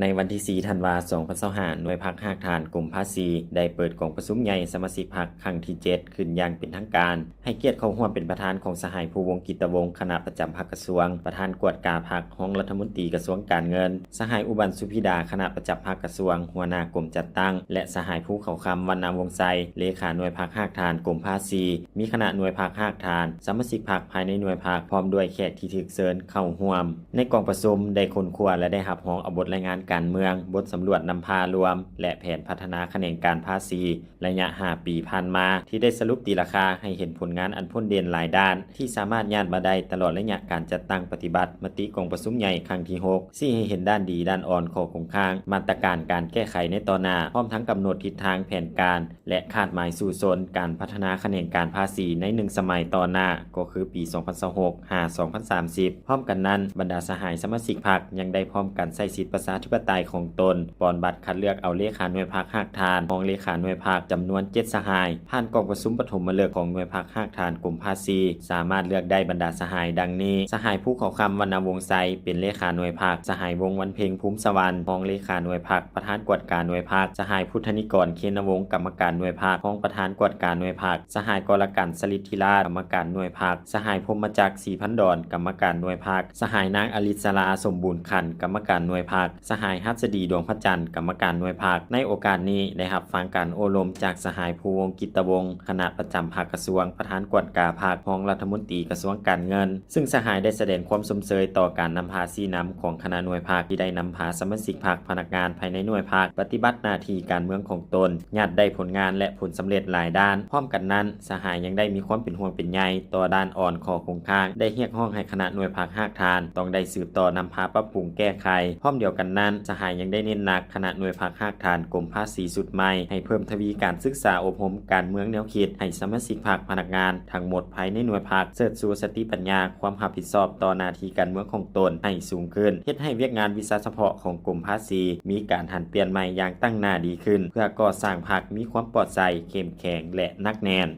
ໃນວັນທີສີ່ ທັນວາ ສອງພັນຊາວຫ້າ ໜ່ວຍພັກຮາກຖານກົມພາສີ ໄດ້ເປີດກອງປະຊຸມໃຫຍ່ສະມາຊິກພັກຄັ້ງທີເຈັດ ຂຶ້ນຢ່າງເປັນທາງການ. ໃຫ້ກຽດເຂົ້າຮ່ວມເປັນປະທານຂອງສະຫາຍ ພູວົງ ກິດຕະວົງ ຄະນະປະຈຳພັກກະຊວງ, ປະທານກວດກາພັກ, ຮອງລັດຖະມົນຕີກະຊວງການເງິນ, ສະຫາຍ ອຸບັນ ສຸພິດາ ຄະນະປະຈຳພັກກະຊວງ, ຫົວໜ້າກົມຈັດຕັ້ງ ແລະ ສະຫາຍ ພູເຂົາຄຳ ວັນນະວົງໄຊ ເລຂາໜ່ວຍພັກຮາກຖານກົມພາສີ, ມີຄະນະໜ່ວຍພັກຮາກຖານ, ສະມາຊິກພັກພາຍໃນໜ່ວຍພັກ ພ້ອມດ້ວຍແຂກທີ່ຖືກເຊີນເຂົ້າຮ່ວມ. ໃນກອງປະຊຸມໄດ້ຄົ້ນຄວ້າ ແລະ ໄດ້ຮັບຮອງເອົາບົດລາຍງານການເມືອງ, ບົດສຳຫຼວດນຳພາລວມ ແລະ ແຜນພັດທະນາຂະແໜງການພາສີ ໄລຍະຫ້າປີຜ່ານມາ ທີ່ໄດ້ສະຫຼຸບຕີລາຄາໃຫ້ເຫັນຜົນງານອັນພົ້ນເດັ່ນຫຼາຍດ້ານ ທີ່ສາມາດຍາດມາໄດ້ຕະຫຼອດໄລຍະການຈັດຕັ້ງປະຕິບັດມະຕິກອງປະຊຸມໃຫຍ່ຄັ້ງທີຫົກ, ຊີ້ໃຫ້ເຫັນດ້ານດີ, ດ້ານອ່ອນ, ຂໍ້ຄົງຄ້າງ, ມາດຕະການການແກ້ໄຂໃນຕໍ່ໜ້າ, ພ້ອມທັງກຳນົດທິດທາງແຜນການ ແລະ ຄາດໝາຍສູ້ຊົນການພັດທະນາຂະແໜງການພາສີໃນໜຶ່ງສະໄໝຕໍ່ໜ້າ ກໍຄືປີສອງພັນຊາວຫົກ ຫາ ສອງພັນສາມສິບ. ພ້ອມກັນນັ້ນ, ບັນດາສະຫາຍສະມາຊິກພັກຍັງໄດ້ພ້ອມກັນໃຊ້ສິດປະຊາທິປະໄຕຂອງຕົນ, ປ່ອນບັດຄັດເລືອກເອົາເລຂາໜ່ວຍພັກຮາກຖານ, ຮອງເລຂາໜ່ວຍພັກ ຈຳນວນເຈັດສະຫາຍ. ຜ່ານກອງປະຊຸມປະຖົມມະເລິກຂອງໜ່ວຍພັກຮາກຖານກົມພາສີ ສາມາດເລືອກໄດ້ບັນດາສະຫາຍດັ່ງນີ້: ສະຫາຍ ພູເຂົາຄຳ ວັນນະວົງໄຊ ເປັນເລຂາໜ່ວຍພັກ, ສະຫາຍ ວົງວັນເພັງ ພູມສະຫວັນ ຮອງເລຂາໜ່ວຍພັກ, ປະທານກວດກາໜ່ວຍພັກ, ສະຫາຍ ພຸດທະນິກອນ ເຄນະວົງ ກຳມະການໜ່ວຍພັກ, ຮອງປະທານກວດກາໜ່ວຍພັກ, ສະຫາຍ ກໍລະກັນ ສະລິດທິລາດ ກຳມະການໜ່ວຍພັກ, ສະຫາຍ ພົມມະຈັກ ສີພັນດອນ ກຳມະການໜ່ວຍພັກ, ສະຫາຍ ນາງ ອະລິດສະລາ ສົມບູນຂັນ ກຳມະການໜ່ວຍພັກ, ສະຫາຍ ຫັດສະດີ ດວງພະຈັນ ກຳມະການໜ່ວຍພັກ. ໃນໂອກາດນີ້ ໄດ້ຮັບຟັງການໂອ້ລົມຈາກສະຫາຍ ພູວົງ ກິດຕະວົງ ຄະນະປະຈຳພັກກະຊວງ, ປະທານກວດກາພັກ, ຮອງລັດຖະມົນຕີກະຊວງການເງິນ, ຊຶ່ງສະຫາຍໄດ້ສະແດງຄວາມຊົມເຊີຍຕໍ່ການນຳພາຊີ້ນຳຂອງຄະນະໜ່ວຍພັກ ທີ່ໄດ້ນຳພາສະມາຊິກພັກ, ພະນັກງານພາຍໃນໜ່ວຍພັກ ປະຕິບັດໜ້າທີ່ການເມືອງຂອງຕົນ, ຍາດໄດ້ຜົນງານ ແລະ ຜົນສຳເລັດຫຼາຍດ້ານ. ພ້ອມກັນນັ້ນ, ສະຫາຍຍັງໄດ້ມີຄວາມເປັນຫ່ວງເປັນໃຍຕໍ່ດ້ານອ່ອນ, ຂໍ້ຄົງຄ້າງ, ໄດ້ຮຽກຮ້ອງໃຫ້ຄະນະໜ່ວຍພັກຮາກຖານ ຕ້ອງໄດ້ສືບຕໍ່ນຳພາປັບປຸງແກ້ໄຂ. ພ້ອມດຽວກັນນັ້ນ, ສະຫາຍຍັງໄດ້ເນັ້ນໜັກຄະນະໜ່ວຍພັກຮາກຖານກົມພາສີຊຸດໃໝ່ ໃຫ້ເພີ່ມທະວີການສຶກສາອົບຮົມການເມືອງແນວຄິດ ໃຫ້ສະມາຊິກພັກ, ພະນັກງານທັງໝົດພາຍໃນໜ່ວຍພັກ ເຊີດຊູສະຕິປັນຍາ, ຄວາມຮັບຜິດຊອບຕໍ່ໜ້າທີ່ການເມືອງຂອງຕົນໃຫ້ສູງຂຶ້ນ, ເຮັດໃຫ້ວຽກງານວິຊາສະເພາະຂອງກົມພາສີ ມີການຫັນປ່ຽນໃໝ່ຢ່າງຕັ້ງໜ້າດີຂຶ້ນ, ເພື່ອກໍ່ສ້າງພັກມີຄວາມປອດໃສ, ເຂັ້ມແຂງ ແລະ ໜັກແໜ້ນ.